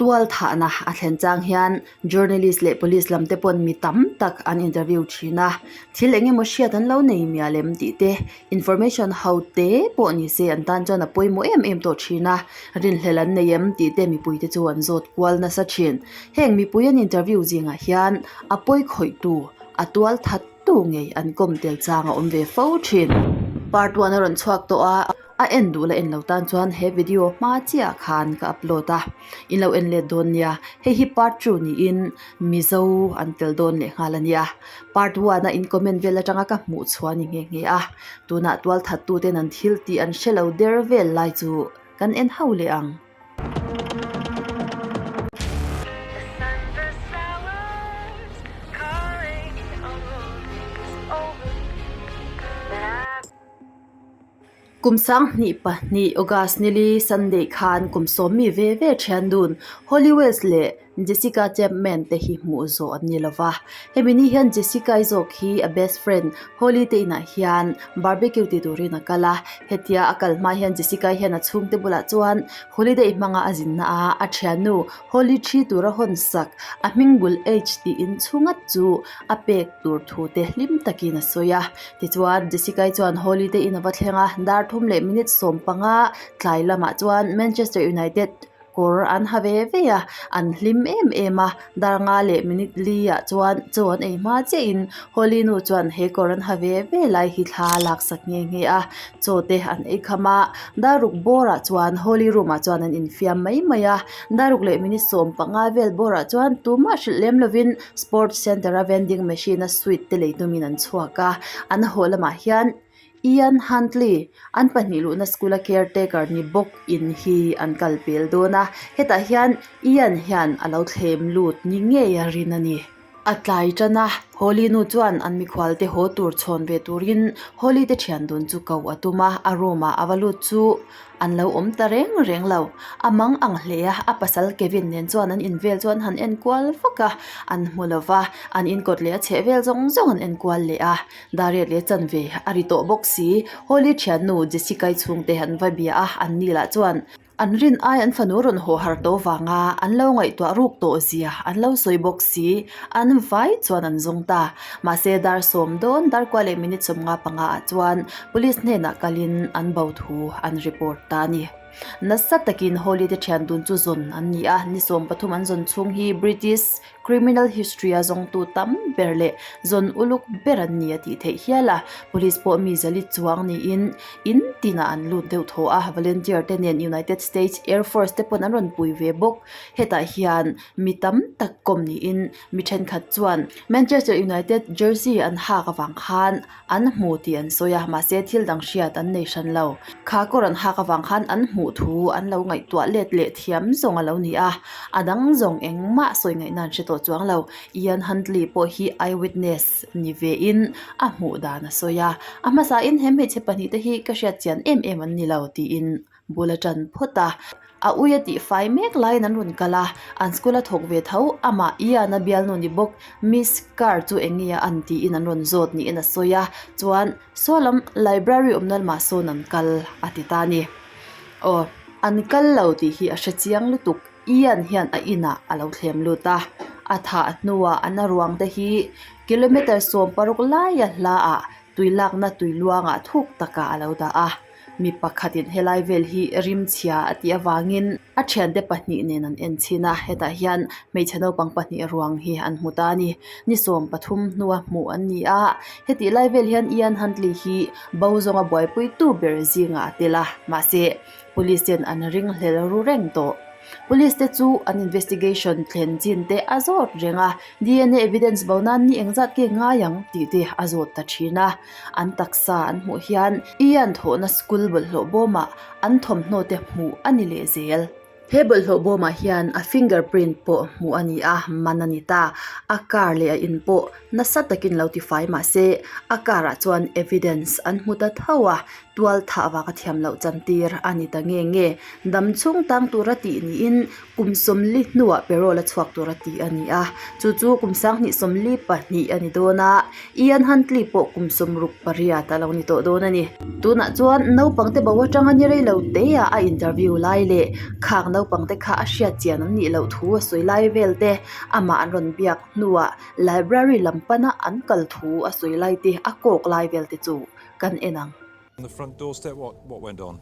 Tual thahna a thlen chang hian journalist leh police lam te pawn mi tam tak an interview thin a, thil eng emaw hriat an lo nei mial em tih te information ho te pawh ni se an tan chuan a pawimawh em em tawh thin a, rinhlelh an nei em tih te mipui te chu an zawt kual nasa thin. Heng mipui an interview zingah hian a pawi khawih tu a tual that tu ngei an kawm tel chang a awm ve fo thin. Part one a rawn chhuak tawh a. A en duh la en lo tan chuan he video hma chiah khan ka upload a, in lo en let dawn nia. Hei hi part two niin Mizo an tel dawn leh nghal a nia. Part one a in comment vel atanga ka hmuh chhuah a ni nghe nghe a. Tunah tualthat tuten an thil tih an hre lo der vel lai chu kan en ho leh ang. Kum 2002 August nili Sunday khan kum sawmmi ve ve thian dun Holly Wells leh Jessica Chapman te hi hmuh zawh an ni lova. Hemi ni hian Jessica-i zawk hi a best friend Holly te inah hian barbecue ti turin a kal a. Hetia a kal hma hian Jessica-i hian a chhungte bulah chuan holiday hmanga a zinna a, a thiannu Holly thi tura hawn sak a hming bul H tih inchhungat chu a pek tur thu te hlim takin a sawi a. Tichuan, Jessica-i chuan Holly te in a va thleng a, dar thum leh minute 15 tlai lamah chuan Manchester United kawr an ha ve ve a, an hlim em em a, dar nga leh minute li ah chuan chaw an ei hma chiahin Holly nu chuan he kawr an ha ve ve lai hi thla a laksak nghe nghe a, chaw te an ei kham a, dar ruk bawrah chuan Holly room ah chuan an infiam mai mai a, dar ruk leh minute 15 vel bawrah chuan tumah hrilh lem lovin Sports Centre a vending machine a sweet te lei tumin an chhuak a, an haw lamah hian Ian Huntley an pahnih luhna school a caretaker ni bawk in hi an kal pel dawn a, hetah hian Ian hian a lo thlem lut ni ngei a rin a ni. A tlai tan a, Holly nu chuan an mikhual te haw tur chhawn ve turin Holly te thian dun chu ko a tum a, a room ah a va lut chu An lo awm ta reng reng lo. A mang ang hle a, a pasal Kevin nen chuan an invel chu an han enkual vak a, an hmu lo va, an inkawt leh a chheh vel zawng zawng an enkual leh a. Dariat leh chanve a ri tawh bawk si. Holly thiannu Jessica-i chhungte an va bia a, an ni lah chuan an rin ai an fanu rawn haw har tawh vanga an lo ngaihtuah ruk tawh zia an lo sawi bawk si. An vai chuan an zawng ta. Mahse dar sawm dawn darkua leh minute 55 ah chuan Police hnenah kalin an bo thu an report ta a ni. Nasa takin Holly te thian dun chu zawn an ni a, ni 13 an zawn chhung hi British criminal history a zawngtu tam ber leh zawn uluk ber an ni a tih theih hial a. Police pawh mi zali chuang niin in tinah an lut deuh thaw a, volunteer te nen United States Air Force te pawn an rawn pui ve bawk. Hetah hian mi tam tak kawm niin mi thenkhat chuan Manchester United jersey an hak avang khan An hmu tih an sawi a, mahse thil dang hriat an nei hran lo. Kha kawr an hak avang khan an hmuh thu an lo ngaihtuah let leh thiam zawng a lo ni a, a dang zawng engmah sawi ngaihna an hre tawh chuang lo. Ian Huntley pawh hi eyewitness ni vein a hmuh dan a sawi a, a hmasain he hmeichhe pahnihte hi ka hriat chian em em an ni lo tiin Bul a ṭan phawt a, a ui a tih fai mek laiin an rawn kal a, an school a thawk ve tho, amah Ian a bialnu ni bawk Miss Carr chu eng nge a an tiin an rawn zawt niin a sawi a, chuan saw lam library awmna lamah sawn an kal a ti ta a ni. Aw, an kal lo tih hi a hre chiang lutuk, Ian hian a inah a lo thlem lut a, a thah hnuah an a ruang te hi kilometre 16 laia hlaah tui lakna tui luangah thuk takah a lo dah a. Mi pakhatin helai vel hi rim chhia a tih avangin a thiante pahnih nen an en chhin a, hetah hian hmeichhe naupang pahnih ruang hi an hmu ta a ni. Ni 13 hnua hmuh an ni a, hetih lai vel hian Ian Huntley hi bo zawnga buaipuitu ber zingah a tel a, mahse police ten an ringhlel ru reng tawh. Police te chu an investigation thlen chin te a zawt reng a, DNA evidence bo nan ni engzat nge ngai ang tih te a zawt ta thin a. An taksa an hmuh hian Ian thawhna school bawlhhlawh bawmah an thawmhnaw te hmuh a ni leh zel. He bawlhhlawh bawmah hian a finger print pawh hmuh a ni a, man a ni ta. A car leh a in pawh nasa takin lo tifai mah se a car ah chuan evidence an hmu ta tho a, tual thah vanga thiam loh chantir a ni ta nge nge. Dam chhung tang tura tih niin kum 40 hnuah parole a chhuak tura tih a ni a, chu chu kum 2042 a ni dawn a, Ian Huntley pawh kum 68 a lo ni tawh dawn a ni. Tunah chuan naupang te bo atanga ni rei lo te ah a interview lai leh khak naupang. naupang te kha a hriat chian an nih loh thu a sawi lai vel te amah an rawn biak hnuah library lam pana an kal thu a sawi lai te a kawk lai vel te chu kan en ang. On the front doorstep, what, what went on?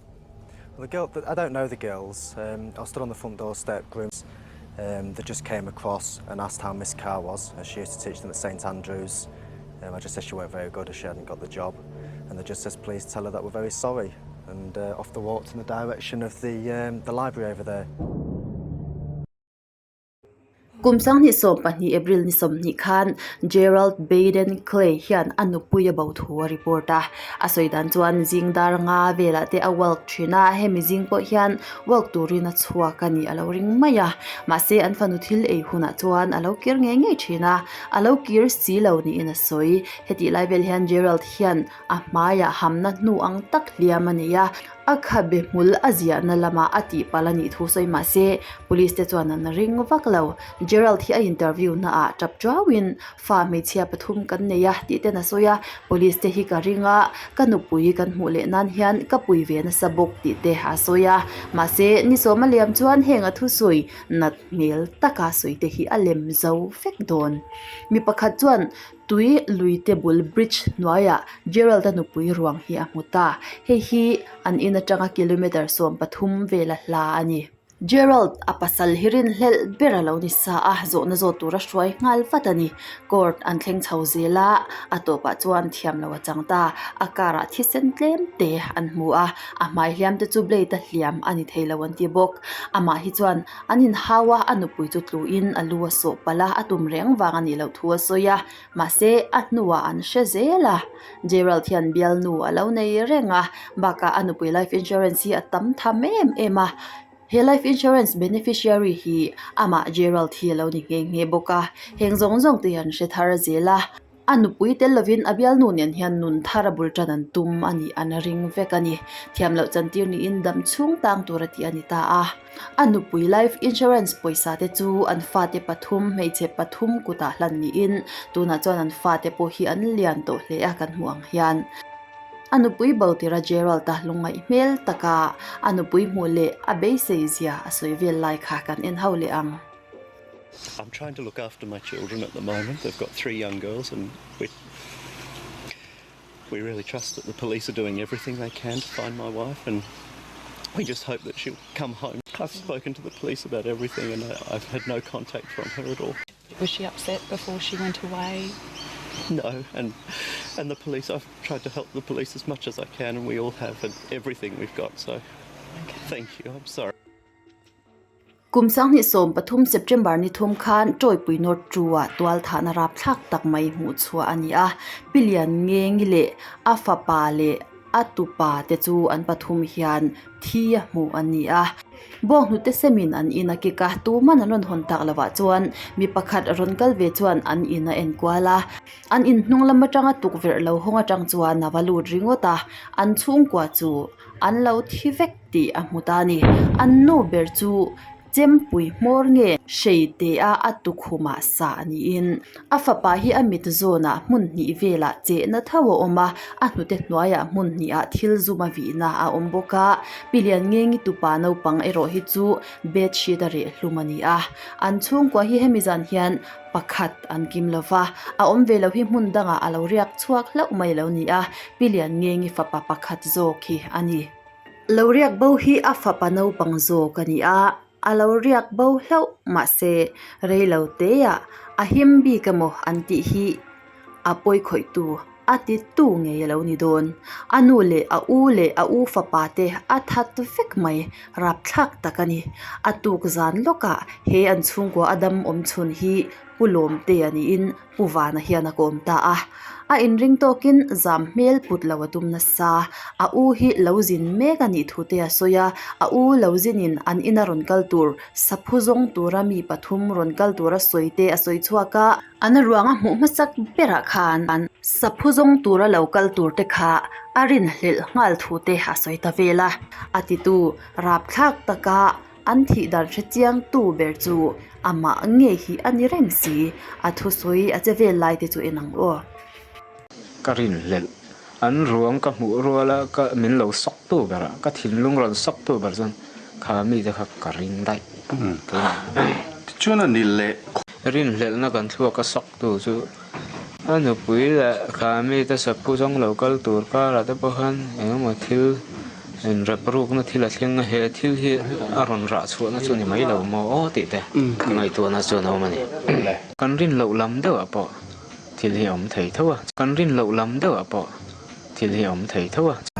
Well, the girl, I don't know the girls. Um, I was stood on the front doorstep, grooms. Um, they just came across and asked how Miss Carr was, as she used to teach them at St Andrews. Um, I just said she weren't very good as she hadn't got the job. And they just says, please tell her that we're very sorry. And uh, off they walked in the direction of the, um, the library over there. Kum 2012 April ni 20 khan Gerald Baden Clay hian a nupui a bo thu a report a. A sawi dan chuan zing dar nga velah te a walk thin a, hemi zing pawh hian walk turin a chhuak a ni a lo ring mai a. Mahse an fanu thil ei hunah chuan a lo kir ngei ngei thin a, a lo kir si lo niin a sawi. Hetih lai vel hian Gerald hian a hmaiah hamna hnu ang tak hliam a nei a. A khabe hmul a ziahna lamah a tihpalh a nih thu sawi mah se, police te chuan an ring vak lo. Gerald hi a interview naah tap tuauin fa hmeichhia pathum kan nei a tih ten a sawi a, police te hi ka ring a, ka nupui kan hmuh leh nan hian ka pui ve nasa bawk tih te a sawi a. Mahse, ni sawma liam chuan heng a thusawi nat hmel taka sawi te hi a lem zo vek dawn. Mi pakhat chuan Tui luite bul bridge hnuaiah Gerald-a nupui ruang hi a hmu ta. Hei hi an in atanga kilometre 13 vela hla a ni. Gerald a pasal hi rinhlelh ber a lo ni sa a, zawhna zawt tura hruai nghal vat a ni. Court an thleng chho zel a, a tawpah chuan thiam lo a chang ta. A car ah thisen tlem te an hmu a, a hmai hliam te chu blade a hliam a ni thei lo an ti bawk. Amah hi chuan An inhau a, a nupui chu tluin a lu a sawh palh a, a tum reng vang a nih loh thu a sawi a, mahse a hnuah an hre zel a. Gerald hian bialnu a lo nei reng a, bakah a nupui life insurance hi a tam tham em em a, he life insurance beneficiary hi amah Gerald hi a lo ni nghe nghe bawk a, heng zawng zawng te hi an hre thar zel a. A nupui tel lovin a bialnu nen hian nun thar a bul tan an tum a nih an ring vek a ni. Thiam loh chantir niin dam chhung tang tur a tih a ni ta a. A nupui life insurance pawisa te chu an fate pathum hmeichhe pathum kutah hlan niin tunah chuan an fate pawh hi an lian tawh hle a kan hmuh ang hian. A nupui bo tira Gerald-a lungngaih hmel taka a nupui hmuh leh a beisei zia a sawi vel lai kha kan en ho leh ang. I'm trying to look after my children at the moment. They've got three young girls and we we really trust that the police are doing everything they can to find my wife and we just hope that she'll come home. I've spoken to the police about everything and I, I've had no contact from her at all. Was she upset before she went away? No, and and the police, I've tried to help the police as much as I can and we all have and everything we've got, so okay. thank you, I'm sorry. Kum 2013 September ni thum khan Tawipui North Two-ah tualthahna rapthlak tak mai hmuh chhuah a ni a, Pi Lianngengi leh a fapa leh a tupa te chu an pathum hian thi a hmuh a ni a. Bawnghnute semin an in a kik a, tuman an rawn hawn tak lovah chuan mi pakhat rawn kal ve chuan an in a enkual a. An in hnung lam atanga tukverh lo hawng atang chuan a va lut ringawt a, an chhungkua chu an lo thi vek. tih a hmu ta a ni. An nu ber chu chempui hmawr nge hrei teh a a tukhumah sah niin a fapa hi a mit zawnah hmun hnih velah chehna tho a awm a, a hnute hnuaiah hmun hnihah thil zum a vihna a awm bawk a. Pi Lianngengi tupa naupang erawh hi chu bed sheet a reh hlum a ni a. An chhungkua hi hemi zan hian pakhat an kim lo va, a awm ve lo hi hmun dangah a lo riak chhuak hlauh mai lo ni a, Pi Lianngengi fapa pakhat zawk hi a ni. Lo riak bo hi a fapa naupang zawk a ni a, a lo riak bo hlauh mahse rei lo teah a him bik emaw an tih hi a pawi khawihtu a ti tu ngei a lo ni dawn. A nu leh a u leh a u fapa te a that vek mai rapthlak tak a ni. A tuk zan lawkah he an chhungkua a dam awm chhun hi Pu Lawmtea niin Pu Vana hian a kawm ta a, a inring tawkin zam hmel put lo a tum nasa. A u hi lo zin mek a nih thu te a sawi a, a u lo zinin an ina rawn kal tur saphu zawng tura mi pathum rawn kal tura sawi te a sawi chhuak a. An ruang a hmuh hmasak berah khan saphu zawng tura lo kal tur te kha a rinhlelh nghal thu te a sawi ta vel a, a titu rapthlak taka An thih dan hre chiang tu ber chu amah ngei hi a ni reng si, a thusawi a che vel lai te chu en ang aw. Ka rinhlelh an ruang ka hmuh ruala ka min lo sawk tu ber a, ka thinlung rawn sawk tu ber chuan Kha mite kha ka ring daih keimah. Tichuan a ni leh. Rinhlelhna kan thluak a sak tu chu a nupui leh kha mite saphu zawng lo kal tur karah te pawh khan eng emaw thil inrep rukna thil a thleng a, he thil hi a rawn rah chhuahna chu ni mai lo maw aw tih te ka ngaihtuahna chuan a awm a ni. Kan rin loh lam deuhah pawh thil hi a awm thei tho a, kan rin loh lam deuhah pawh thil hi a awm thei tho a.